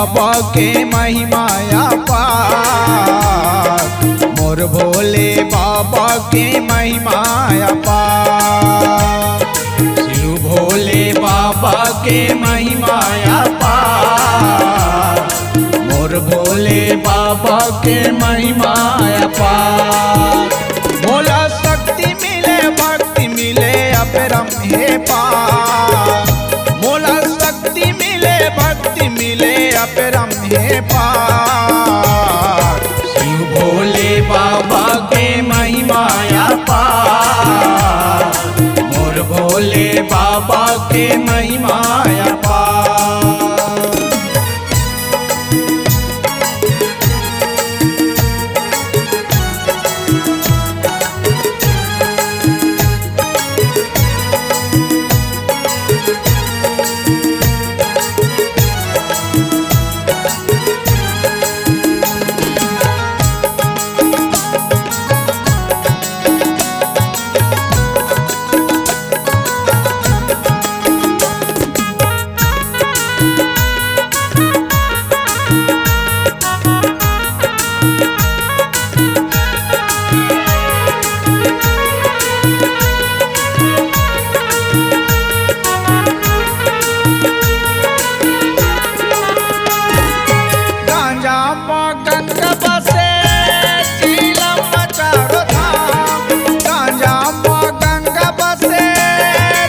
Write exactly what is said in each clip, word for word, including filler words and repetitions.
बाबा के महिमा अपार, मोर भोले बाबा के महिमा अपार। शिव भोले बाबा के महिमा अपार, मोर भोले बाबा के महिमा अपार। मोला शक्ति मिले, भक्ति मिले, अपरम हे पार। मोला शक्ति मिले, भक्ति मिले, अपरम हे पार। शिव भोले बाबा के महिमा अपार, मोर भोले बाबा के महिमा अपार। गांजा म गंगा बसे, चीलम म चारो धाम। गांजा म गंगा बसे,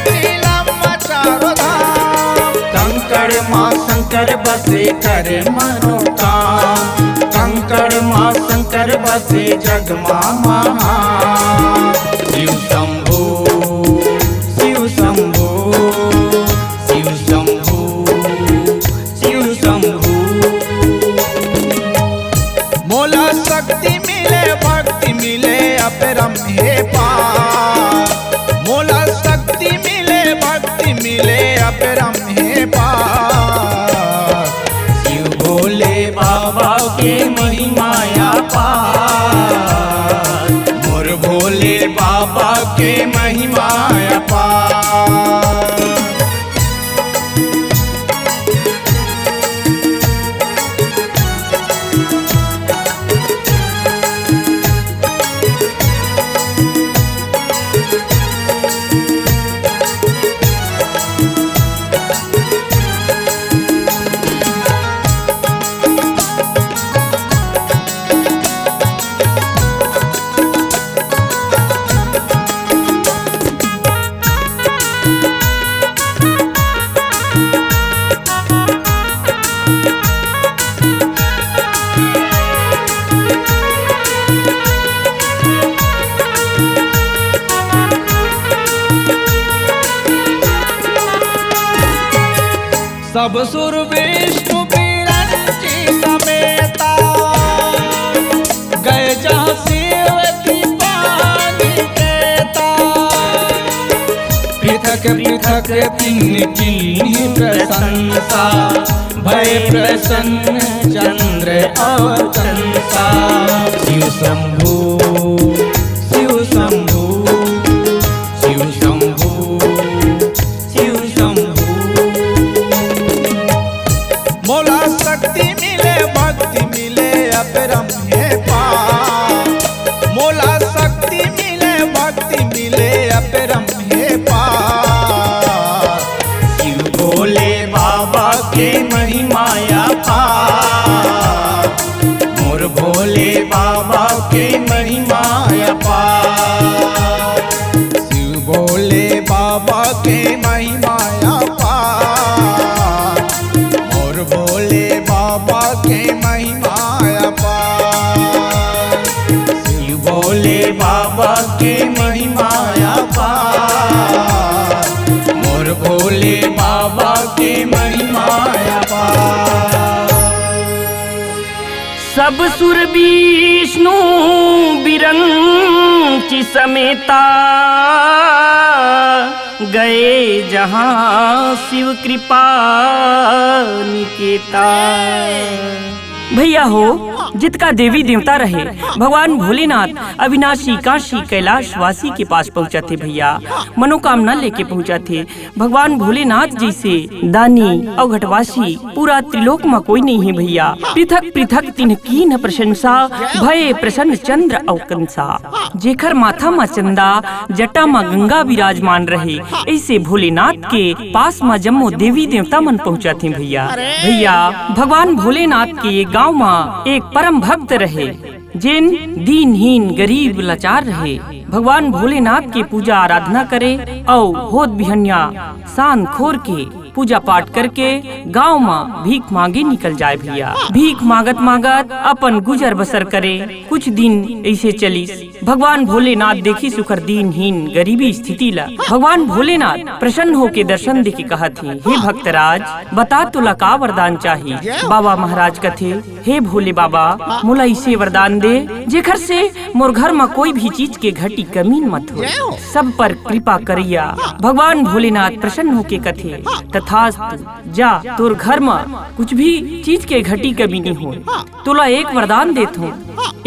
चीलम म चारो धाम। कंकड़ म शंकर बसे, करे मनोकाम। कंकड़ म शंकर बसे, जग म महान। शिव शंभो, शिव शंभो, शिव शंभो, शिव शंभो। मोला शक्ति मिले, भक्ति मिले, अपरम हे पार। मोला शक्ति मिले, भक्ति मिले, अपरम हे पार। शिव भोले बाबा के महिमा अपार, मोर भोले बाबा के महिमा अपार। सब सुर विष्णु बिरंची समेता, गए जहाँ शिव की पानी देता। पृथक पृथक किन्हीं किन्हीं प्रशंसा, भय प्रसन्न चंद्र और कंसा। शिव शंभु, शिव शंभु, शिव शंभु, शिव शंभु। मोला शक्ति मिले, भक्ति मिले, अपरम हे पार। मोला शक्ति मिले, भक्ति मिले, अपरम हे पार। शिव भोले बाबा के महिमा अपार, मोर भोले बाबा के महिमा अपार। शिव भोले बाबा के महिमा अपार, मोर भोले बाबा के महिमा अपार। शिव भोले बाबा के महिमा अपार, मोर भोले बाबा के महिमा अपार। सब सुर विष्णु बिरंची समेता, गए जहाँ शिव कृपा निकेता। भैया हो, जितका देवी देवता रहे, भगवान भोलेनाथ अविनाशी काशी कैलाशवासी के पास पहुंचत हे भैया, मनोकामना लेके पहुंचत हे। भगवान भोलेनाथ जैसे दानी अवघटवासी पूरा त्रिलोक म कोई नहीं है भैया। पृथक पृथक तिन्ह कीन्ह प्रशंसा, भये प्रसन्न चंद्र अवकंसा। जेखर माथा म चंदा, जटा म गंगा विराजमान रहे, ऐसे भोलेनाथ के पास म जम्मो देवी देवता मन पहुंचत हे भैया। भैया, भगवान भोलेनाथ के गांव म एक परम भक्त रहे, जेन दीनहीन गरीब लाचार रहे। भगवान भोलेनाथ के पूजा आराधना करे अउ होत बिहनिया सांझ खोर के पूजा पाठ करके गांव म भीख मांगे निकल जाए भैया। भीख मांगत मांगत अपन गुजर बसर करे। कुछ दिन ऐसे चलिस। भगवान भोलेनाथ देखिस उखर दीनहीन गरीबी स्थिति ला। भगवान भोलेनाथ प्रसन्न होके दर्शन देके कहत हे, "हे भक्तराज, बता तोला का वरदान चाही?" बाबा महाराज कथे, "हे भोले बाबा, मोला इसे वरदान दे, जेखर से मोर घर म कोई भी चीज के घटी कमी मत हो, सब पर कृपा करैया।" भगवान भोलेनाथ प्रसन्न होके कथे, "तथास्तु, जा, तोर घर म कुछ भी चीज के घटी कमी नहीं हो। तोला एक वरदान देत हूँ,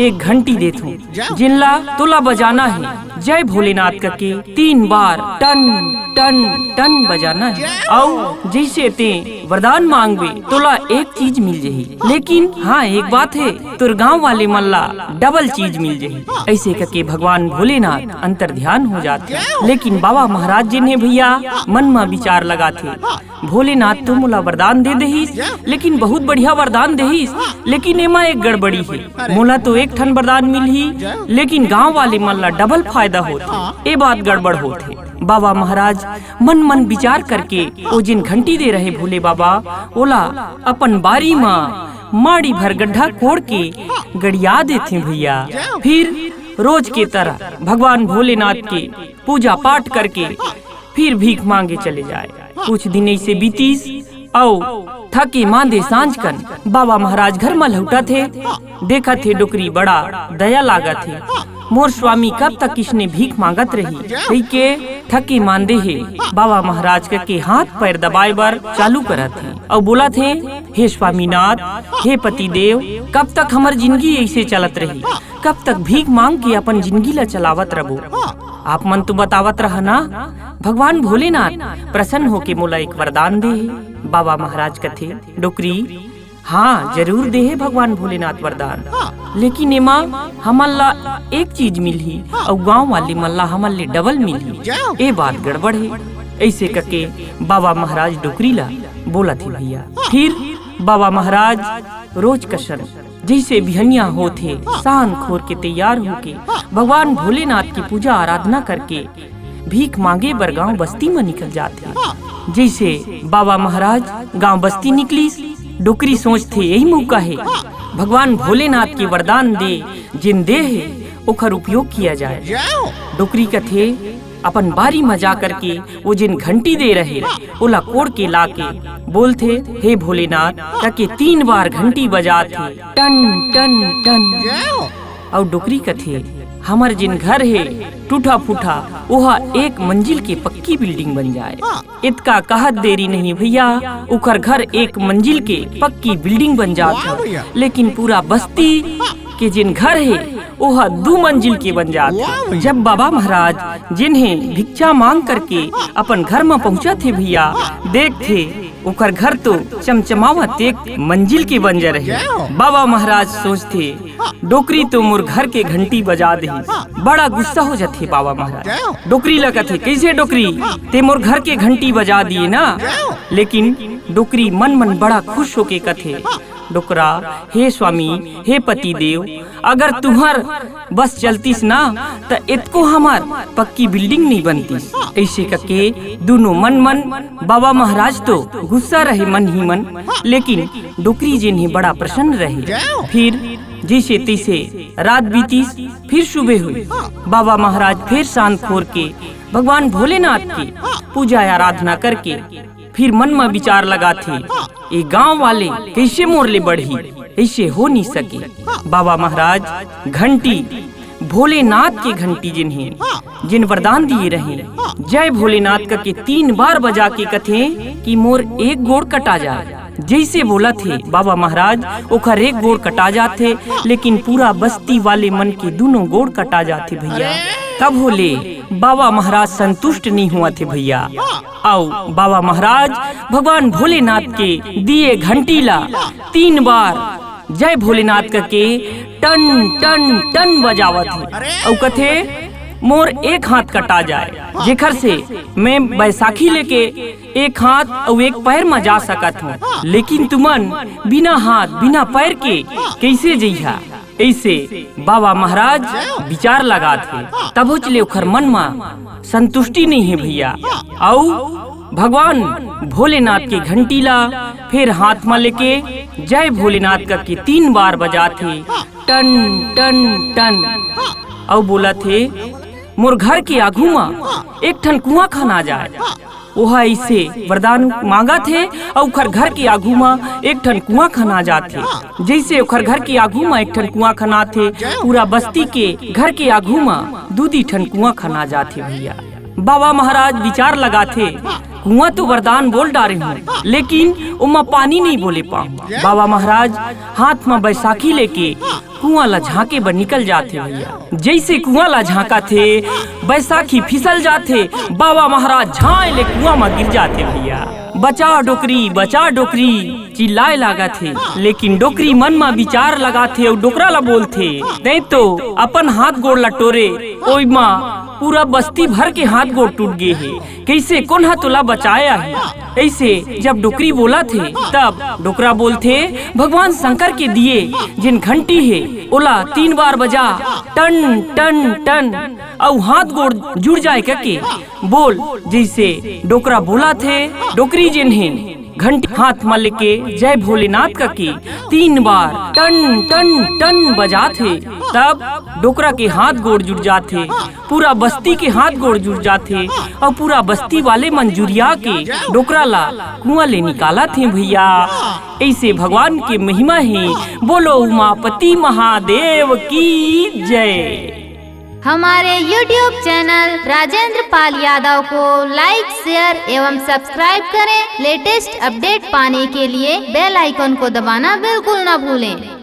एक घंटी देत हूँ, जिनला तोला बजाना है जय भोलेनाथ करके तीन बार टन टन टन बजाना है। अउ जैसे ते वरदान मांगबे, तोला एक चीज मिल जाही। लेकिन हाँ, एक बात है, तोर गांव वाले मन ला डबल चीज मिल जाही।" ऐसे करके भगवान भोलेनाथ अंतर ध्यान हो जाते। लेकिन बाबा महाराज जी ने भैया मन म विचार लगाथे, "भोलेनाथ तो मोला वरदान दे देहिस, लेकिन बहुत बढ़िया वरदान देहिस, लेकिन एमा एक गड़बड़ी है। मोला तो एक ठन वरदान मिलही, लेकिन गांव वाले मन ला डबल फायदा होत। ए बात गड़बड़ होत है।" बाबा महाराज मन मन विचार करके ओ जिन घंटी दे रहे भोले बाबा, ओला अपन बारी म माड़ी भर गड्ढा कोड़ के गड़िया देथे भैया। फिर रोज के तरह भगवान भोलेनाथ के पूजा पाठ करके फिर भीख मांगे चले जाए। कुछ दिन ऐसे बीतीस, अउ थके मांदे सांझ कन बाबा महाराज घर म लहुटत हे। देखत हे डोकरी, बड़ा दया लागत हे। मोर स्वामी कब तक इसने भीख मांगत रही, कहिके थके मांदे हे बाबा महाराज के, के हाथ पैर दबाए बर चालू करत हे अउ बोलत हे, "हे स्वामीनाथ, हे पतिदेव, कब तक हमर जिंदगी ऐसे चलत रही? कब तक भीख मांग के अपन जिंदगी ला चलावत रबो? आप मन तो बतावत रहा ना।" भगवान भोलेनाथ प्रसन्न होके मोला एक वरदान दे हे। बाबा महाराज कथे, "डोकरी, हाँ, जरूर दे हे भगवान भोलेनाथ वरदान, लेकिन एमा हमन ला एक चीज मिलही अउ गांव वाले मन ला हमन ले डबल मिलही। ए बात गड़बड़ हे।" ऐसे करके बाबा महाराज डोकरी ला बोलत हे भैया। फिर बाबा महाराज रोज कसन जैसे बिहनिया होत हे, सांझ खोर के तैयार होके भगवान भोलेनाथ की पूजा आराधना करके भीख मांगे बर गांव बस्ती म निकल जात हे। जैसे बाबा महाराज गांव बस्ती निकलिस, डोकरी सोचथे, "यही मौका हे, भगवान भोलेनाथ के वरदान दे, जिन दे हे, ओखर उपयोग किया जाए।" डोकरी कथे, अपन बारी म जा करके वो जिन घंटी दे रहे, ओला कोड़ के लाके बोलथे, "हे भोलेनाथ," करके तीन बार घंटी बजात हे, टन टन टन। अउ डोकरी कथे, "हमर जिन घर हे टूटा फूटा, ओहा एक मंजिल के पक्की बिल्डिंग बन जाए।" इतका कहत देरी नहीं भैया, उखर घर एक मंजिल के पक्की बिल्डिंग बन जात हे, लेकिन पूरा बस्ती के जिन घर हे, ओहा दू मंजिल के बन जात हे। जब बाबा महाराज जिन हे भिक्षा मांग करके अपन घर म पहुंचत हे भैया, देखथे ओकर घर तो चमचमावत एक मंजिल के बन जा रहे। बाबा महाराज सोचथे, "डोकरी तो मोर घर के घंटी बजा देही।" बड़ा गुस्सा हो जाथे बाबा महाराज। डोकरी ला कथे, "कैसे डोकरी, ते मोर घर के घंटी बजा दिए ना?" लेकिन डोकरी मन मन बड़ा खुश होके कथे, "डोकरा, हे स्वामी, हे पति देव, अगर तुहर बस चलतीस ना, त एतको हमर पक्की बिल्डिंग नहीं बनतीस।" ऐसे करके दोनों मन मन, बाबा महाराज तो गुस्सा रहे मन ही मन, लेकिन डोकरी जिन हे बड़ा प्रसन्न रहे। फिर जैसे तैसे रात बीतीस, फिर सुबह हुई। बाबा महाराज फिर सांझ खोर के भगवान भोलेनाथ की पूजा आराधना करके फिर मन म विचार लगाथे, "ए गांव वाले कैसे मोर ले बढ़ही, ऐसे हो नहीं सके।" बाबा महाराज घंटी, भोलेनाथ के घंटी जिन हे, जिन वरदान दिए रहे, "जय भोलेनाथ" करके तीन बार बजा के कथे कि मोर एक गोड़ कटा जाए, जइसे बोलत हे बाबा महाराज, ओखर एक गोड़ कटा जाथे, लेकिन पूरा बस्ती वाले मन के दूनों गोड़ कटा जाथे भइया। तब होले बाबा महाराज संतुष्ट नइ होवत हे भइया। अउ बाबा महाराज भगवान भोलेनाथ के दिए घंटी ला तीन बार जय भोलेनाथ कके टन टन टन बजावत हे। अउ कथे, "मोर एक हाथ कटा जाए, जेखर से मैं बैसाखी लेके एक हाथ अउ एक पैर म जा सकत हूँ, लेकिन तुमन बिना हाथ बिना पैर के कइसे जइहा?" अइसे बाबा महाराज विचार लगात हे। तभोच ले ओखर मन म संतुष्टि नइ हे भइया। अउ भगवान भोलेनाथ के घंटी ला फेर हाथ म लेके जय भोलेनाथ कके तीन बार बजात हे, टन टन टन, अउ बोलत हे, "मोर घर के आघू म एक ठन कुआं खना जाए।" ओहा अइसे वरदान मांगत हे, अउ ओखर घर के आघू म एक ठन कुआं खना जात हे। जइसे ओखर घर के आघू म एक ठन कुआं खनात हे, पूरा बस्ती के घर के आघू म दू दी ठन कुआं खना जात हे भइया। बाबा महाराज विचार लगात हे, "कुआं तो वरदान बोल डारे हूँ, लेकिन ओमा पानी नइ बोले पाऊँ।" बाबा महाराज हाथ म बैसाखी लेके कुआं ला झांके बर निकल जाथे भइया। जइसे कुआं ला झांकत हे, बैसाखी फिसल जाथे, बाबा महाराज झांय ले कुआं म गिर जाथे भइया। "बचा डोकरी, बचा डोकरी," चिल्लाए लागत हे, लेकिन डोकरी मन म विचार लगाथे अउ डोकरा ला बोलथे, "तैं तो अपन हाथ गोड़ ला टोरे, ओई म पूरा बस्ती भर के हाथ गोड़ टूट गे हे, कइसे कोन ह तोला बचाए आही?" अइसे जब डोकरी बोलत हे, तब डोकरा बोलथे, "भगवान शंकर के दिए जेन घंटी हे, ओला तीन बार बजा, टन टन टन, अउ हाथ गोड़ जुड़ जाए कके बोल।" जइसे डोकरा बोलत हे, डोकरी जेन हे घंटी हाथ म लेके जय भोलेनाथ कके तीन बार टन टन टन बजात हे, तब डोकरा के हाथ गोड़ जुड़ जात हे, पूरा बस्ती के हाथ गोड़ जुड़ जात हे, अउ पूरा बस्ती वाले मन जुरिया के डोकरा ला कुआं ले निकालत हे भइया। अइसे भगवान के महिमा हे। बोलो उमापति महादेव की जय। हमारे YouTube चैनल राजेंद्र पाल यादव को लाइक, शेयर एवं सब्सक्राइब करें। लेटेस्ट अपडेट पाने के लिए बेल आइकन को दबाना बिल्कुल न भूलें।